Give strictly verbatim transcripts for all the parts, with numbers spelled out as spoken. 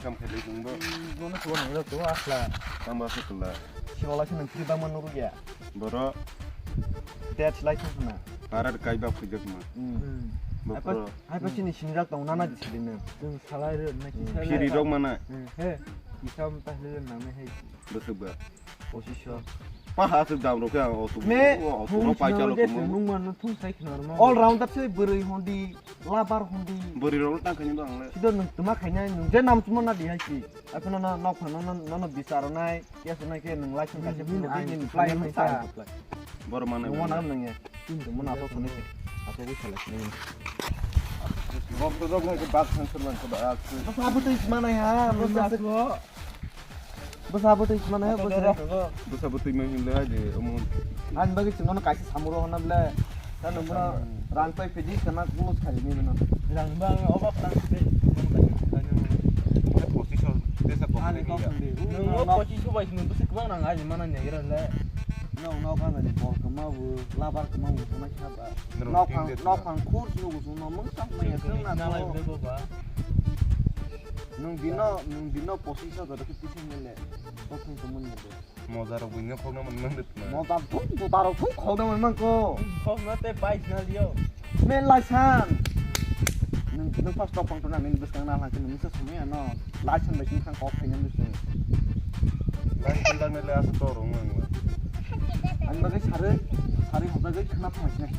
Kam khailai nungbo. Nono suwa nangya to asla. Tamo asla kula. Siwala se nang kiri bangma nuru ya. Boro. Tet lai thok na. Para kai ba khujak ma. Hmm. Bopro. Hai pa sini sinjak tong nana di sini. Tung salai re na ki salai. Phiri rok mana. He. Isam tahle nang he. Bwswk ba. Posisyon. Paha aswk dam rok khe ang o tu. Me o tu thung rok pai sino chalo je kumo. Thung man thung sai khna rma. All rounder se bwrwi hondi, labar hondi. Bwrwi rok tang khaini bang le. Sido nwng tuma khainai nwng je nam chuma na di hai si. Aphano no nok phano no no bichar nai, ke sanai ke nwng lai sung kaise. Hmm, phano ai, di ni ai, play ai, mo ai, sa. Bor mane. Mo na nwng ye. Mo na to thone. Ato bu sala sini. Bok to jok hai ke bak san surman ko da. Bas abu to isma nai ha. Bas abu. Bwsa bwtwi sima nai, bwsa. Bwsa bwtwi mang himle hai de, omo. Ani bagwi chwng nono kaisa samung rw hwnna ble. Ta nwng bono rang twi phidi, kana close khai ni bono. Rang ba ang obak rang se. Pochisho, tesa kok. Ani kok ni. Nwng o pochisho bai nwng bwswk kwbang rang ani mana ni gira le. Nwng nok ani bol kwma bo, labar kwma bo, hwnna kha ba. Nok phang, nok phang khur sino bo sino mung sa maya sino na. Nwng dino, nwng dino pochisho jora khe tisa mele. Moja rok buino khokna man man de tuma. Moja thuk, moja rok thuk khokna man man ko. Khokna te bike na liyo. Me laisan. Nung, nung pas tok pang tuna nini bwskang na lang nung sa sumaya no. Laisan bai sini khang kok khaina nung sung. Laisan lang le asa to rong mang. Ang bagai sare, sare hoda gai khna phang sini.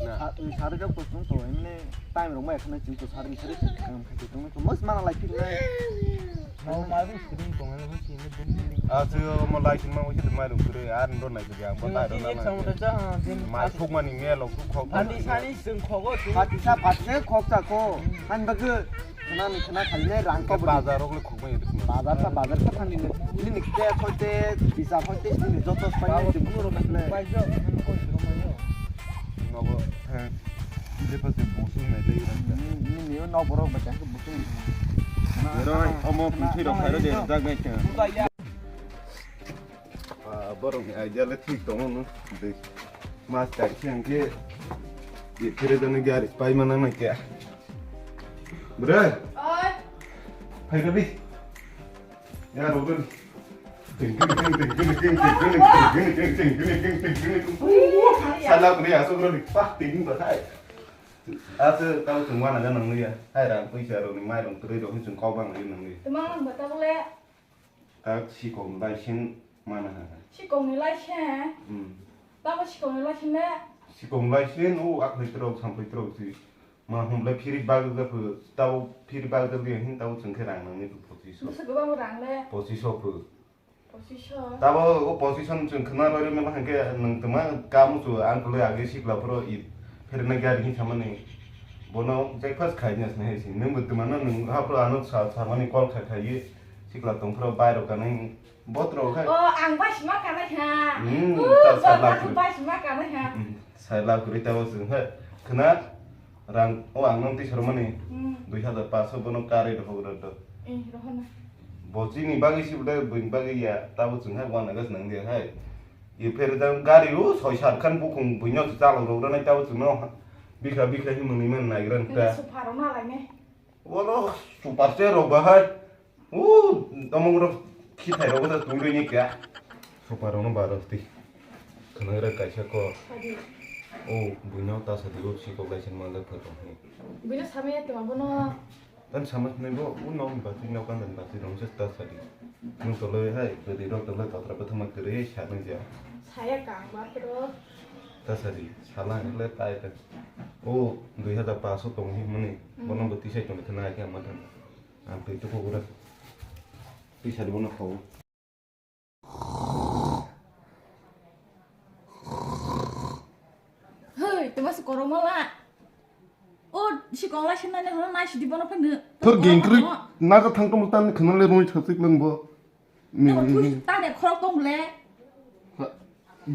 Na. Sare ka kosong to emne time rong mai khna ching to sare sare kam khai to mas mana lai phik nai. Mau maru screen tong ani sini dum. Asu mo lai sini mau sini mai rung kure ar ndo nai kuri ang bo tai ro na. Mai thuk mani me lo thuk khok. Ani sani sing khogo tu. Pati sa pati khok sa ko. Han bagu khana ni khana khali ne rang ko. Bazar rok le khok mai. Bazar sa bazar sa thang ni. Ni ni ke khoite bisa khoite ni joto spai ni. Bai jo. Nogo. Ide pa se busung nai le ira. Ni ni ni no borok ba ka busung. Ero omo pithai rok khairo de dak nai kha. Borok ni idea le thik tongo no. De mas kai se ang ke ye khere jani gari pai mana nai kya. Bre. Oi. Phai ka bi. Ya, Robin. Ting, ting, ting. Sala beri asuk beri. Pah, ting, bahai. Asa, tahu semua naga nang ya. Hai, rang, pui, sa, rong, mai, rong, teri, rong, sing, kau, bang, lagi, nang, ya. Temang, nang, betul, le. Tak, si, kong, bai, sing, mana, ha, ha. Si, kong, ni, lai, se. Hmm. Tamo, si, kong, ni, lai, se, ne. Si, kong, lai, se, no, ak, lai, terok, sam, lai, terok, si. Ma hum le phiri bagwi phu tau phiri bagwi hin tau chwng khe rang nangni phu pochisho. Bwswk kwbang rang le? Pochisho phu. Pochisho. Tabo o pochisho chwng khna roi roi mano hwnkhe nwng twma kamu chu ang kwlwi age sikla phuru i pherna gari hin samani. Bono breakfast khai nya sini hai si. Nwng bo twma no nwng ha phuru ano sa samani call khai khai sikla tong phuru bai rok kanai. Botro khai. O, ang bai sima kanai ha. Hmm, o, ta sa botro lakuri. Ang bai sima kanai ha. Hmm, sa lakuri ta o sung ha. Khna rang o ang nang tisor mani. Hmm. Dui hazar paso bono kare do hogra do. Eh, rohona. Bochi ni bagi si bude buin bagi ya ta o sung ha wana gas nang dia hai. I pher dang gari o soi sar khan bukung buino chalo ro nai ta o sung no. Bikha bikha hi muni man nai gran ta. Ini suparo na lai ne. Walo super se ro bahai. O, tomong rok khithai rok ta twi roi ni kya. Sopa rok no baro ti. Khwnang rok kaisa ko. Sadi. O, buino ta sadi o sikok lai sen manjak pha tong hi. Buino samaya tuma bono. Tan sama sinai bo, o nok ni bati nok kan dan bati rong se ta sadi. Nung toloi hai, bwrwi rok toloi totra bwthama kwrwi sa nung ja. Saya kang ba phro. Ta sadi, sala ni le tai ta. O, dui hazar paso tong hi mani. Hmm. Bono bo tisai tong khna khe ma thang. Ang twi tuku gura. Twi sadi bono khawo. Hei, tuma se koroma la. O, si kong la sinani hono nai sidi bono phano. Thor gengkri naga thang tong tan khna le roi thasik lang bo. Ni, ni, ni. Tamo thui ta de khorok tong le. Ha,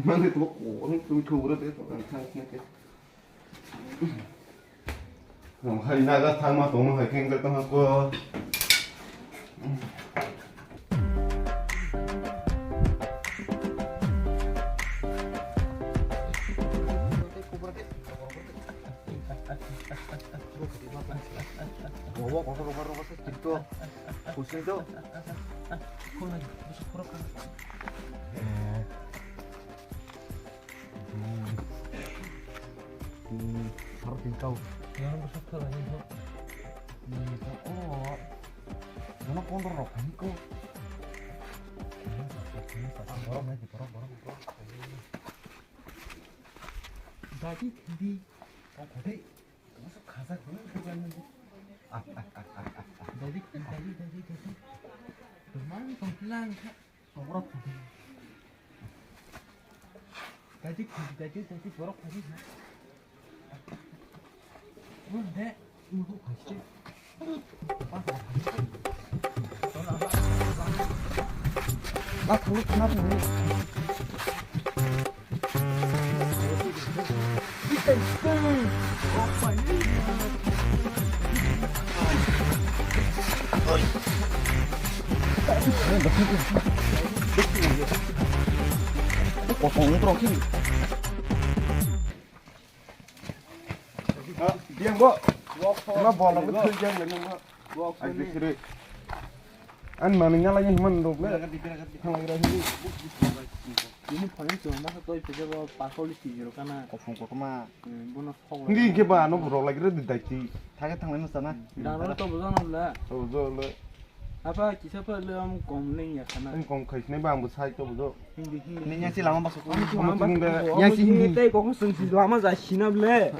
mane to ko, ni thui thui re de to kan thang ne ke. Hai naga thang ma tong hai keng de tong ko. Wo, wo, wo, wo, wo, wo, Kusin to. Harus tingkau. Yang besar tu lagi tu. Ini tu, oh. Mana kotor rok ni ko? Borok nai di, borok, borok, borok. Dadi, dadi. Kau kau deh. Masuk kazak dulu, kazak dulu. Ah, ah, ah, ah, ah, ah. Dadi, dadi, dadi, dadi. Teman, kau bilang, Kak. Borok phadi. Dadi phadi, dadi, dadi, borok phadi. Bun de, ibu phadi. Ba phadi. Ba phadi, phadi. Biang bo. Ma bola bo thul jang le nang bo. Ai bisri. An mani ngala ni man dok le. Thang lai ra hi. Ini phone tu ma to pe jabo pasol si jero kana. Kophang kothoma. Bono phone. Hindi ke ba no bro lagi re dai ti. Thage thang lai na sana. Daro to bojo no le. To bojo le. Apa kisa pa le am kom leng ya kana. Am kom khai sinai ba ang bo sai to bojo. Hindi hindi. Ni yang si lama masuk. Yang si hindi. Tei kok sung si lama ja sinab le.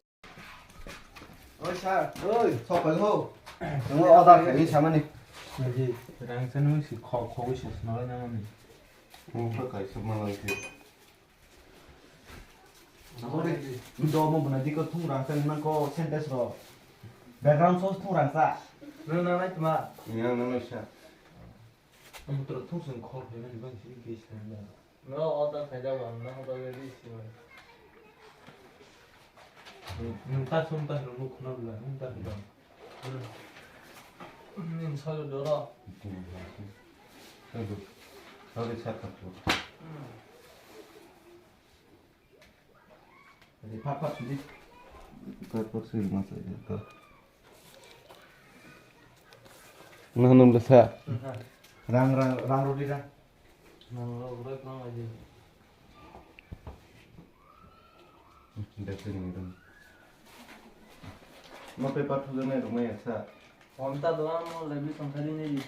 Oi sir, oi, sok pai ho. Nang order khai ni samani. Ji, rang sanu si kho kho si sno na mani. Mo pa kai sama lang ke. Nang ore, do mo bana diko thung rang sanu nang ko sentence ro. Background source thung rang sa. Nang nang nai tma. Nang nang nai sa. Mo tro thung sung kho khai mani bang si ke sa na. No, order khai jago, ang no order ready si mani. Nwng ta sum ta hino nuk khna bwla, nwng ta hino. Nwng salo doro. Sorry, sir, kap tu. Adi phat phat sudi. Phat phat sudi mas adi to. Nah, nung desa. Rang, rang, rang rodi rang. Nang rok roi pang aji. Dek sini dong. Ma paper thujaknai rok mai asa. Hom ta doang mo lebi songthari ni di.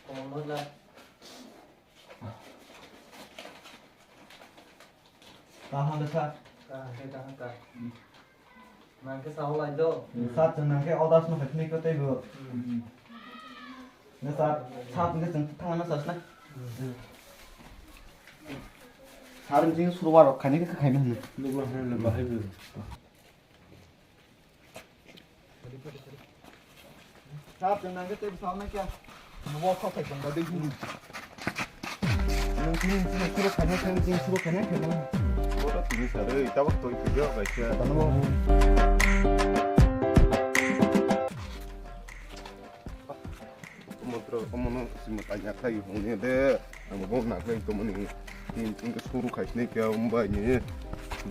Hom bwla. Kaham de sir. Kaham de, kaham de. Nang khe sao lai do. Sir, chwng nang khe orders no khai phini ko tei bo. Hmm. Ne sir, sir, nang khe chwng thang na sir na. Hmm. Sir, nang khe surwa rok khaini khe khaini hwnwi. Nukla hwnwi le bahai bo. Sir, chwng nang khe tei sao na kya. Nubo kho khai tong ba de hwnwi. Nung sini, sini, sini, khanya, khanya, sini, sini, khanya, khanya. Oro tini sare, tabok toi pide, kaisa. Tano. Motro, omono, sima kanya khai, hone de. Ang bo na khai, to mani. Tin, tin, suru khai, sini kya, umbai ni.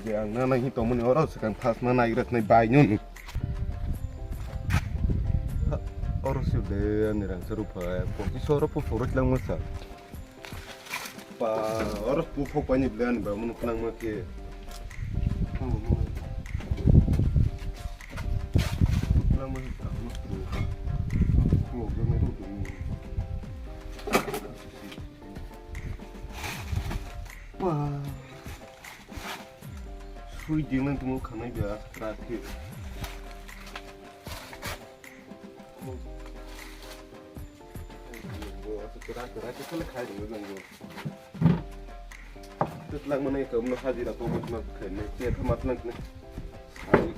Je, ang na, na, hi, to mani, oro, sekang, thas, na, na, irat, na, bai, nun. Oro, sir, de, ani rang, suru, phai. Poti, soro, pu, soro, lang, masa. Pa, oro buphok paini bwlai ani ba munu kwlangma khe. Kwlangma khe tamo khulok jaknai rw tongwi. Pa. Sui dinglang tongmo khanai ba kra khe. Twlang mano ito mano hajira to mano khainai khe thamat nang ne. Sari.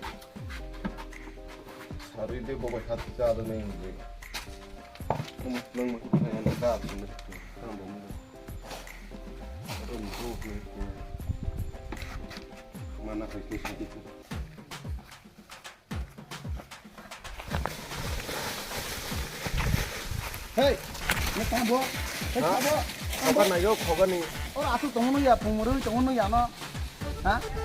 Sari de bobai hat cha da nai ni. Thamat nang ma khainai ka ne. Tang bo mo. Rum rum ne. Mana khai ke sadi. Hey, ne tamo. Hey, ha? Tamo. Khoga nayo, khoga ni. Oro aswk tongmano ya, pungmorwi tongmano ya no.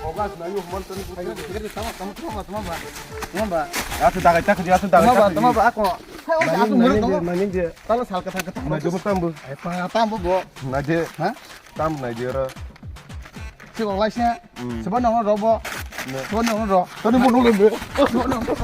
Ogas na yo man tani. Tama, tama, tama, tama, tama, tama, tama. Atu dagai tak dia, atu dagai tak dia. Tama, tama, ako. Hai, oh, aku mulai tama. Maning dia. Talo sal kata kata. Na jomo tambu. Eh, pa tambu bo. Na je. Ha? Tam na je ra. Si ko lai se. Hmm. Sebab nong ro bo. Ne. Sebab nong ro. Tadi mau nolem be. Oh, sebab nong ro.